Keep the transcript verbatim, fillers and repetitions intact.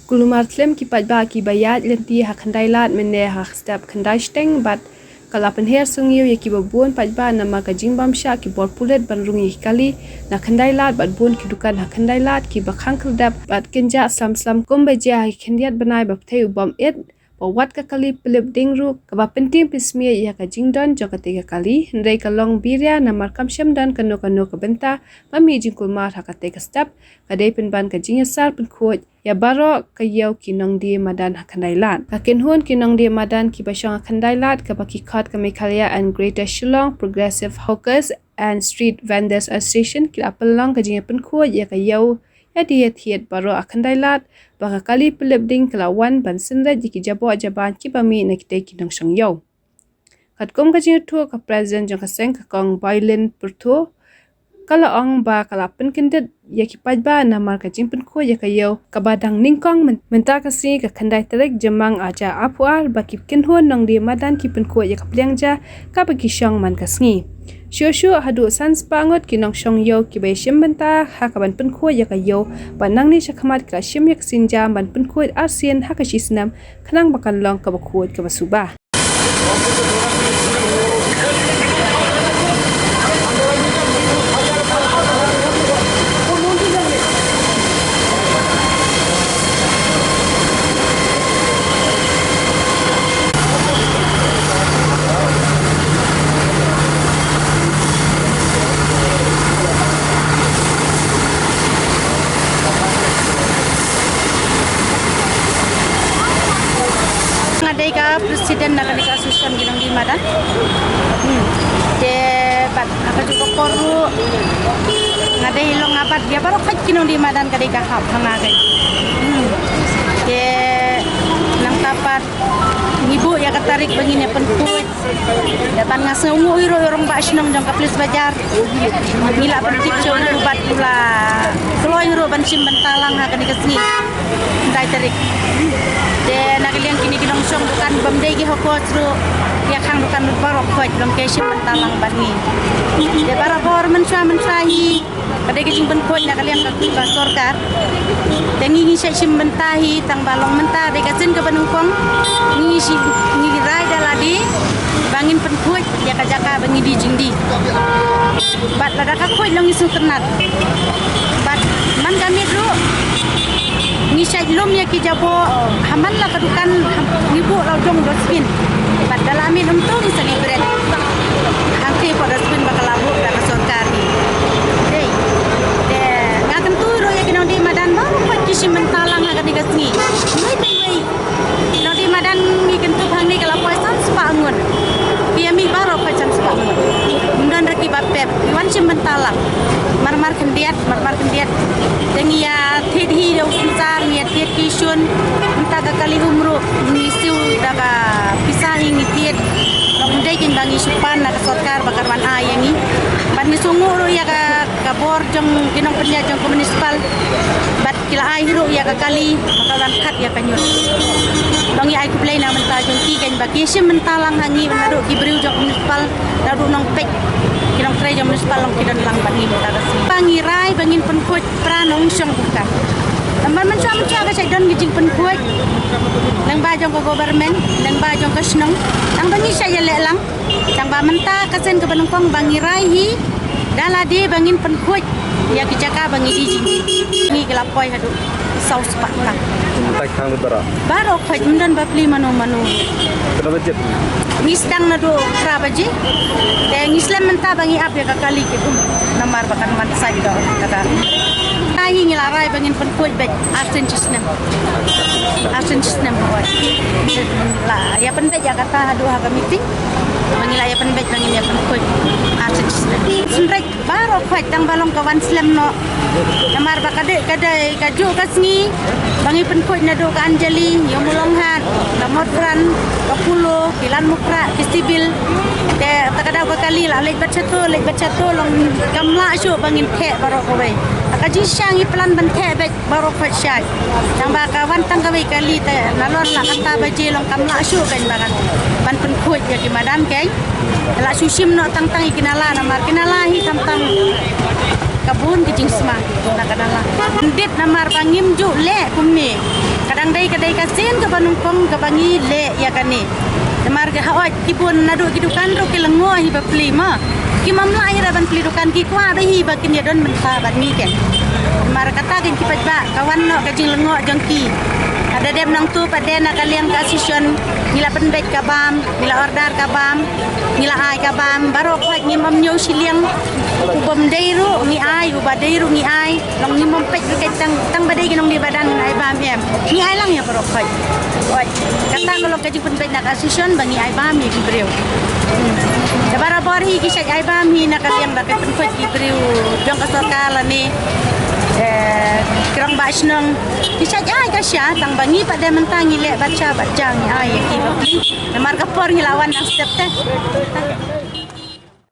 Kulmar khlem ki paidbah kiba ïaid lynti ha Khyndailad mynne ha step Khyndaishiteng bad ka la pynher sngewsih ïa kiba bun paidbah namar ka jingbym shah ki bor pulit ban rung ïa ki kali na Khyndailad bad bun ki dukan ha Khyndailad kiba khang khyrdep bad kynjah slem slem kumba jia ha ki khyndiat bnai ba pyrthei u bym ïeit. Ba wat ka kali pyllip ding ruh kaba pyntieng pynsmiej ïa ka jingdon jong katei ka kali hynrei ka long biria namar kam shym don kano kano ka bynta ba mih jingkulmar ha katei ka step. Ka dei pynban ka jingïasar pynkhuid ïa baroh ka ïew ki nongdie madan ha Khyndailad. Ka kynhun ki nongdie madan kiba shong ha Khyndailad kaba ki khot ka Meghalaya and Greater Shillong Progressive Hawkers and Street Vendors Association ki la pynlong ka jingïapynkhuid ïa ka ïew ïa die ïa thied baroh ha Khyndailad ba ka kali pyllip ding ka la wan ban synreit ïa ki jaboh jaban kiba mih na kitei ki nongshong ïew. Katkum ka jingïathuh ka President jong ka seng ka Kong Boilin Pyrthuh ka la ong ba ka la pynkyndit ïa ki paidbah namar ka jingpynkhuid ïa ka ïew kaba dang nyngkong myn-, mynta ka sngi ka khyndai tarik Jymmang arhajar arphew ar ba ki kynhun nongdie madan ki pynkhuid ïa ka pliang ja kaba ki shong man ka sngi. Shuh shuh haduh san spah ngut ki nongshong ïew kiba ïashim bynta ha kaban pynkhuid ïa ka ïew bad nangne shakhmat ki la shim ïa ka sienjam ban pynkhuid arsien ha ka shisnem khnang ba kan long kaba khuid kaba suba. Nga dei ka president na kane ka association ki nongdie madan. Hmm. Te bad ha kajuh ka por ruh nga dei long nga bad ïa baroh khoit ki nongdie madan ka dei ka hap ha nga dei. Hmm. Te nangta pat ngi buh ïa ka tarik ba ngin ïa pynkhuid. Ïa ban nga sngewnguh hi ruh ïa u rangbah shnong jong ka police bajar. Ngi la pyntip sha u bad u la kloi hi ruh ban shim bynta lang ha kane ka sngi. Khyndai tarik. Te na ka liang kine ki nongshong dukan bym dei ki hawkers ruh ïa khang dukan baroh khoit long ki shim bynta lang bad ngi. Te baroh por mynshuwa mynshuwa hi. Ka dei ka jingpynkhuid na ka liang ka, ka sorkar. Te ngi ngi shait shim bynta hi tang ba long mynta dei ka sien kaba nyngkong. Ngi ngi shi ngi rai da lade ba ngin pynkhuid ïa ka jaka ba ngi die jingdie. Bad lada ka khuid long ngi sngewtynnat. Bad man ka miet ruh ngi shait lum ïa ki jaboh ha man la ka dukan ngi buh la u jong dustbin. Bad da la miet um tu ngi sa ngi bret. Hangtei pat dustbin ba ka la buh da ka sorkar hi. Dei. Te nga kyntu ruh ïa ki nongdie madan baroh khoit ki shim bynta lang ha kane ka sngi. Wei teng wei. Ki nongdie madan ngi kyntu hangne ka la poi san spah ngut. Ki ïa mih baroh khoit san spah ngut. Ym don re kiba pep. Ki wan shim bynta lang. Mar mar khyndiat, mar mar khyndiat. Te ngi ïa thied hi da u synsar, ngi ïa thied ki shun. Mynta ka kali um ruh ngi siew da ka pisa hi ngi thied. Long dei kin ba ngi shu pan na ka sorkar ba kan wan ai ïa ngi. Bad ngi sngewnguh ruh ïa ka, ka bor jong ki nongpynïaid jong ka municipal. Bad ki la ai hi ruh ïa ka kali ba ka wan khat ïa ka ñiut. Long ïa ai khublei na mynta jong ki kan ba ki shim bynta lang ha ngi naduh ki briew jong ka municipal. Naduh nongpeit ki nongtrei jong municipal long ki don lang bad ngi mynta ka sngi. Ba ngi rai ba ngin pynkhuid para nongshong dukan. Namar mynshuwa mynshuwa ka shait don ki jingpynkhuid. Lyngba jong ka government, lyngba jong ka shnong. Tang ba ngi shait ïaleh lang. Tang ba mynta ka sien kaba nyngkong ba ngi rai hi. Da lade ba ngin pynkhuid ïa ki jaka ba ngi die jingdie. Ngi ki la poi haduh saw spah tang. Mynta khang baroh. Baroh khoit ym don bapli mano mano. Kano baje? Ngi sdang naduh phra baje. Te ngi slem mynta ba ngi ap ïa ka kali ki um. Namar ba kan wan sait ka kata. Te hi ngi la rai ba ngin pynkhuid beit arsien shisnem. Arsien shisnem hoi. La ïa pynbeit ïa kata haduh ha ka meeting. Ba ngi la ïa pynbeit ba ngin ïa pynkhuid arsien shisnem. Synreit Baroh khoit tang ba long ka wan slem noh. Namar ba ka dei ka dei kajuh ka sngi ba ngi pynkhuid naduh ka Anjali, ïa u Mulonghat, ka Motphran, ka Polo, ki Lanmukrah, ki Civil. Te ta ka daw ka kali la leit bad shato, leit bad shato long kam lah shuh ba ngin theh baroh kawei. Ka jingshisha ngi plan ban theh beit. Baroh khoit shai. Tang ba ka wan tang kawei kali te nalor la kata baje long kam lah shuh kan ba kan ban pynkhuid ïa ki madan kan. Lah shu shim noh tang tang ïa ki nala namar ki nala hi tam tam ka bun ki jingsma na ka nala. Dit namar ba ngim ju leh kumne. Ka dang dei ka dei ka sien kaba nyngkong kaba ngi leh ïa kane. Namar ka hooid ki bun naduh ki dukan ruh ki lyngngoh hi ba pli ma. Kim lah hi ruh ban pli dukan, ki kwah ruh hi ba kin ïa don mynta bad ngi ken. Namar kata ken ki paidbah ka wan noh ka jinglyngngoh jong ki. Ka da dep nangtu pat de na ka liang ka association ngi la pynbeit ka bam, ngi la order ka bam, ngi la ai ka bam, baroh khoit ngim ym ñiew shilliang. U bym dei ruh ngi ai, uba dei ruh ngi ai. Long ngim ym peit ruh kata tang, tang ba dei ki nongdie ba don ai bam em. Ngi ai lang ïa baroh khoit. Oi. Kata ka long ka jingpynbeit na ka association ba ngi ai bam ïa ki briew. Hmm. Da barabor hi ki shait ai bam hi na ka liang ba ka pynkhuid ki briew jong ka sorkar lane, eh, ki rangbah shnong. Ki shait ai ka sha tang ba ngi pat de mynta ngi leh bad sha bad ja ngi ai ïa ki ba pli. Namar ka por ngi la wan dang step te.